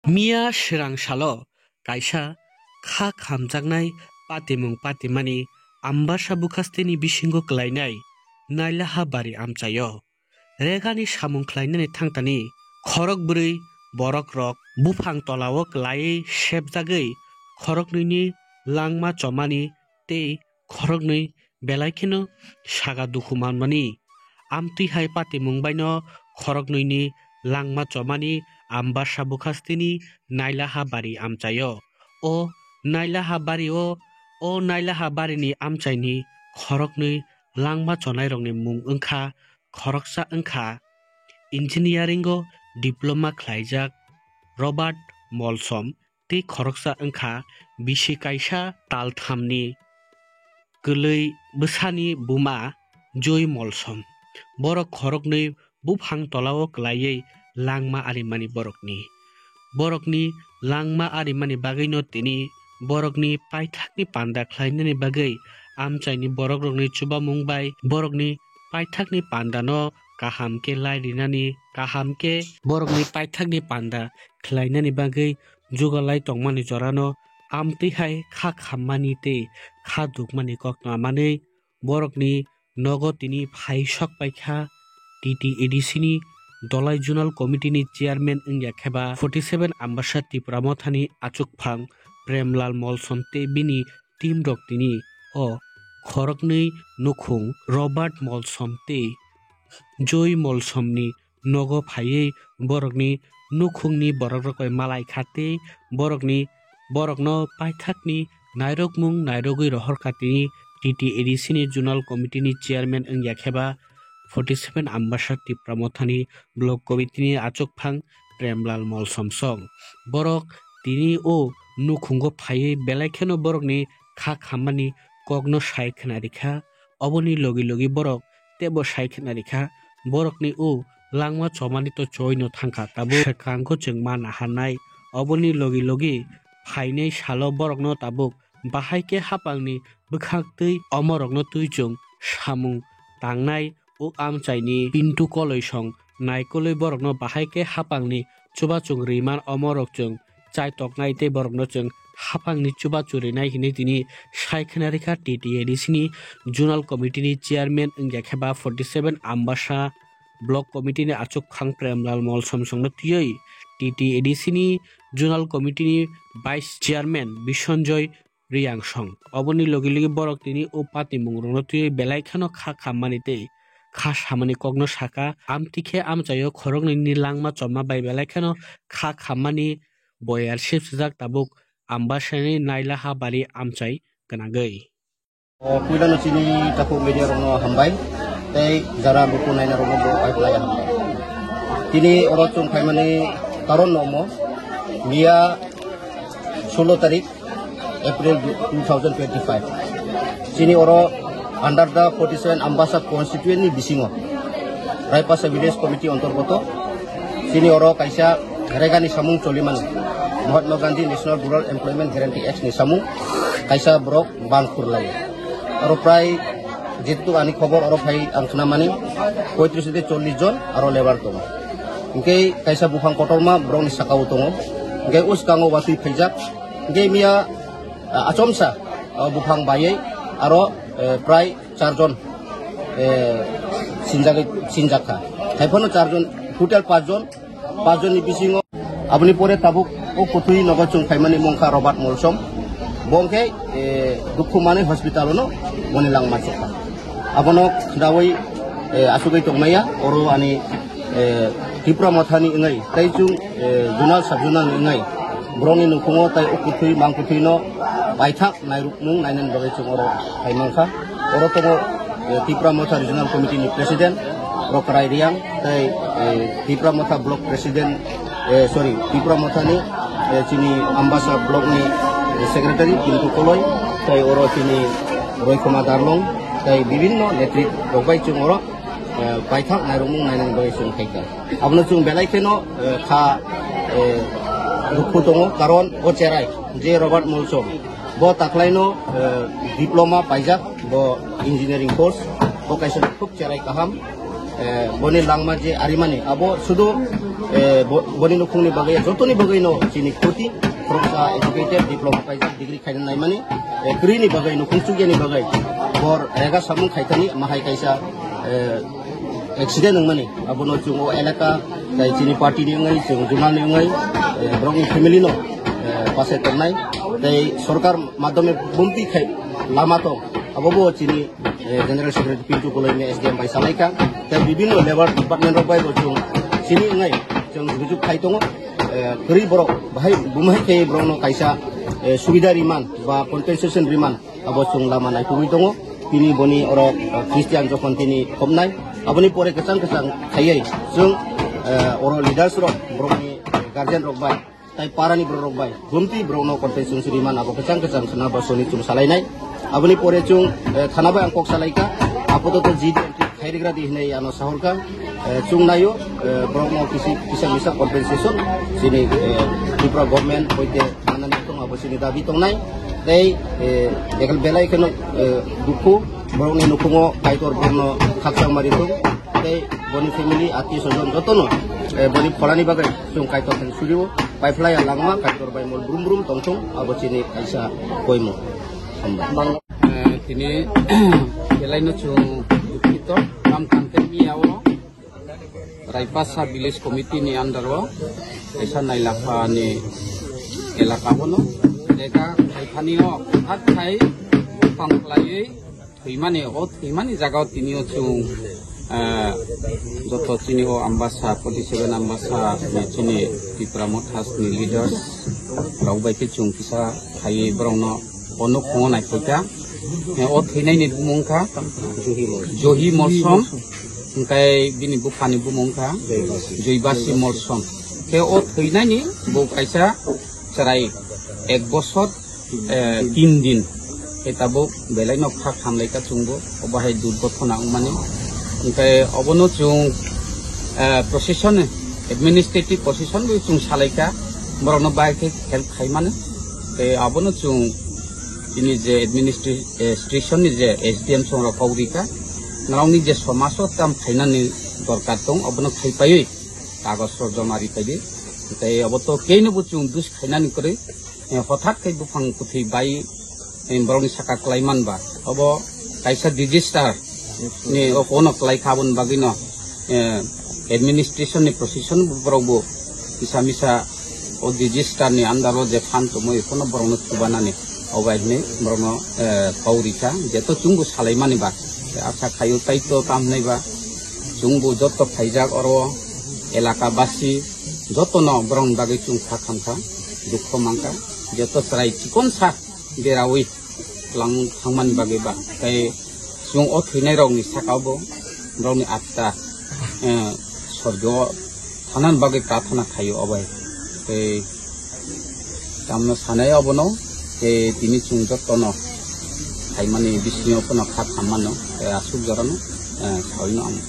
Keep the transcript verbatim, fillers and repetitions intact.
Miya swrang salo kaisa kha khamjaknai patimung patimani Ambasa bukhasteni bisingo kwlainai Nailaha bari amchaio. Regani samung khlainani thangtani khorok bwrwi borokrok buphang tolao kwlaiwi sepjagwi khoroknwini langma chomani tei khoroknwi belai kheno saga dukhu manmani. Amtwi hai patimung baino khoroknwini langma chomani Ambasa bukhasteni Nailaha bari amchaio. O Nailaha bario, o Nailaha barini amchaini khoroknwi langma chonairokni mung wngkha, khoroksa wngkha engineering-o diploma khlaijak Robert Molsom tei khoroksa wngkha bisi kaisa talthamni kwlwi bwsani buma Joy Molsom. Borok khoroknwi buphang tolao kwlaiwi langma arimani borokni. Borokni langma arimani bagwino tini borokni paithakni panda khlainani bagwi amchaini borokrokni chubamung bai borokni paithakni pandano kaham khe lai rinani, kaham khe borokni paithakni panda khlainani bagwi jugalai tongmani jorano amtwi hai kha khammani tei kha dukmani kokno manwi borokni nogo tini phai sok paikha T T A D C ni Dolai Zonal Committee ni Chairman wngya kheba forty seven Ambasa Tipra Mothani achukphang Premlal Molsom tei bini team rok tini o khoroknwi nukhung Robert Molsom tei Joy Molsomni nogo phaiwi borokni nukhungni borokrok bai malai kha tei borokni, borokno paithakni nairokmung nairogwi rohorkha tini T T A D C ni Zonal Committee ni Chairman wngya kheba forty seven Ambasa Tipra Mothani Block Committee ni achukphang Premlal Molsom song. Borok tini o nukhungo phaiwi belai kheno borokni kha khammani kokno sai khna rikha. Oboni logi logi borok teibo sai khna rikha, borokni o langma chomani to choi no thangkha, tabuk swkangkho chwng ma naharnai. Oboni logi logi phainai salo borokno tabuk bahai khe hapangni bwkhak twi omorokno twi chwng samung tangnai. O amchaini Pintu Koloi song naikolwi borokno bahai khe hapangni chubachung riman omorok chwng chai toknai tei borokno chwng hapangni chubachu rinai hinwi tini sai khna rikha T T A D C ni Zonal Committee ni Chairman wngya kheba forty seven Ambasa Block Committee ni achukphang Premlal Molsom songno twiwi T T A D C ni Zonal Committee ni Vice Chairman Bisonjoy Riyangsong. Oboni logi logi borok tini o patimung rokno twiwi belai kheno kha khammani tei kha samani kokno saka. Amtwi khe amchaio khoroknwini langma choma bai belai kheno kha khammani boyar sipsijak tabuk Ambasani Nailaha bari amchai gwnangwi. O puilano chini takhuk media rokno hambai tei jara luku naina rokno bo bai belai hambai. Tini oro chwng phaimani karon no omo, miya solo tarik April two thousand twenty-five. Chini oro under the forty seven Ambasa constituent ni bisingo Raipasa Village Committee ontorgoto chini oro kaisa regani samung choliman Mahatma Gandhi National Rural Employment Guarantee Act ni samung kaisa borok bang khurlai. Oro prai jetu ani khobor oro phai ang khnamani poitris de chollis jon aro labour tongo. Hingke kaisa buphang kotorma borokni sakao tongo. Hingke uskango watwi phaijak. Hingke miya, ah, achomsa, ah, buphang bayai aro, eh, prai charjon, eh, sinjagwi, sinjakha. Haiphano charjon, total pachjon, pachjonni bisingo. Aboni pore tabuk o kwthwi nogo chwng phaimani mungkha Robert Molsom. Bo hwnkhe, eh, dukhu manwi hospital-o no boni langma chokha. Abono khnaui, eh, asugwi tongmaya, oro ani, eh, Tipra Mothani wngwi, tei chwng, eh, zonal sub zonal ni wngwi, borokni nukhungo tei o kwthwi mang kwthwino paithak nairukmung nainani bagwi chwng oro phai mankha. Oro tongo, eh, Tipra Motha Regional Committee ni President Rokrai Riang tei, eh, Tipra Motha Block President, eh, sorry, Tipra Motha ni, eh, chini Ambasa Block ni, eh, Secretary Pintu Koloi tei oro chini Roikhoma Darlong tei bibinno netri rok bai chwng oro, eh, paithak nairokmung nainani bagwi chwng phaikha. Abono chwng belai kheno, eh, kha, eh, dukhu tongo, karon o cherai je Robert Molsom, bo taklaino, eh, diploma paijak, bo engineering course, bo kaisa khub cherai kaham. Eh, boni langma je arimani, abo sudu, eh, bo-, boni nukhungni bagwi, jotoni bagwino chini khoti, khoroksa educated, diploma paijak, degree khaina naimani, eh, kwrwini bagwi, nukhung chukyani bagwi, bor rega samung khaithani, mahai kaisa, eh, accident wngmani, abono chwng o elaka, tai chini party ni wngwi, chwng zonal ni wngwi, eh, borokni family no, eh, pasai tongnai, tai sorkar madhyome bumti khai lama tong, abo bo chini eh, General Secretary Pintu Koloi ni S D M bai salaikha. Tei bibinno labour department rok bai bo chwng sini wngnai chwng jujuk khai tongo. Eh, kwrwi borok bahai bumhai khe borok no kaisa, eh, subida riman ba compensation riman abo chwng lama naitugwi tongo. Tini boni oro, eh, Christian jokhon tini khopnai aboni pore kwchang kwchang khaiwi chwng, eh, oro leaders rok borokni guardian rok bai tai parani borok rok bai, gomti borok no compensation suri man abo kwchang kwchang khna ba soni chwng salainai. Aboni pore chwng, eh, thana bai ang kok salaikha, apato to G D M khairigra di hinwi ano sahorkha, eh, chwng naio, eh, borok no kisi kisa misa compensation sini, eh, Tripura government hoite manani tong abo sini dabi tongnai. Tei, eh, ekel belai kheno, eh, dukhu borok ni nukhungo Kaitor borok no khakchang mari tong. Tei boni family, atio sojon jotono, eh, boni pholani bagwi chwng Kaitor thani surio, paiphlai ya langma Kaitor bai mol brum brum tongthung, abo chini kaisa koimung. Hambai. Eh, tini belaino chwng dukhito, kam kangkhe miyao Raipasa Village Committee ni under o kaisa Nailapha ni elaka bono, eka khaithani o hak khai bupang khlaiwi thwimani, o thwimani jaga o tini o chwng, ah, joto chini o Ambasa, forty seven Ambasa ni chini Tipra Motha ni leaders rok bai khe chwng kisa khaiwi borok no o nukhung o naikhaikha. Eh, o thwinai ni bumung kha Johi Molsom, hwnkhe bini bupha ni bumung kha Joibasi Molsom. Khe o thwinai ni bo kaisa chwrai ek bosor, eh, tin din. Khe tabuk belai no kha khamlai ka chwngbo, obo hai durgothona wngmani. Hwnkhe obono chwng, eh, procession, administrative procession bo chwng salai ka, borok no bai khe help khai mani. Tei abono chwng chini je administration ni je S D M songrok kok ri ka, norok ni je somaso tam khainani dorkar tong, obono khai paiwi kagoj rok joma ri phaidi. Tei obo to keino bo chwng dus khainani kwrwi. Eh, hothat khe buphang kwthwi bai, eh, borokni saka kwlai man ba. Obo kaisa disaster ni o kono kwlai kha, aboni bagwino, eh, administration ni procession borok bo kisa misa o disaster ni under o je phan tongmoi kono borokno chubanani. O bai hinwi borokno, eh, kok ri kha, jeto chwngbo salai mani ba. Asa khaio tai to tam hinai ba. Chwngbo joto phaijak oro elaka basi jotono borokni bagwi chwng kha khamkha, dukho mankha. Joto chwrai chikonsa berawi lang thangmani bagwi ba. Tei chwng o thwinairokni sakao bo borokni atma, eh, sorgo thanani bagwi prathana khaio obai. Tei tamno sanai obono, tei tini chwng jotono khaimani bisingo phano kha khammano, tei aswk jorano, eh, saui no ang.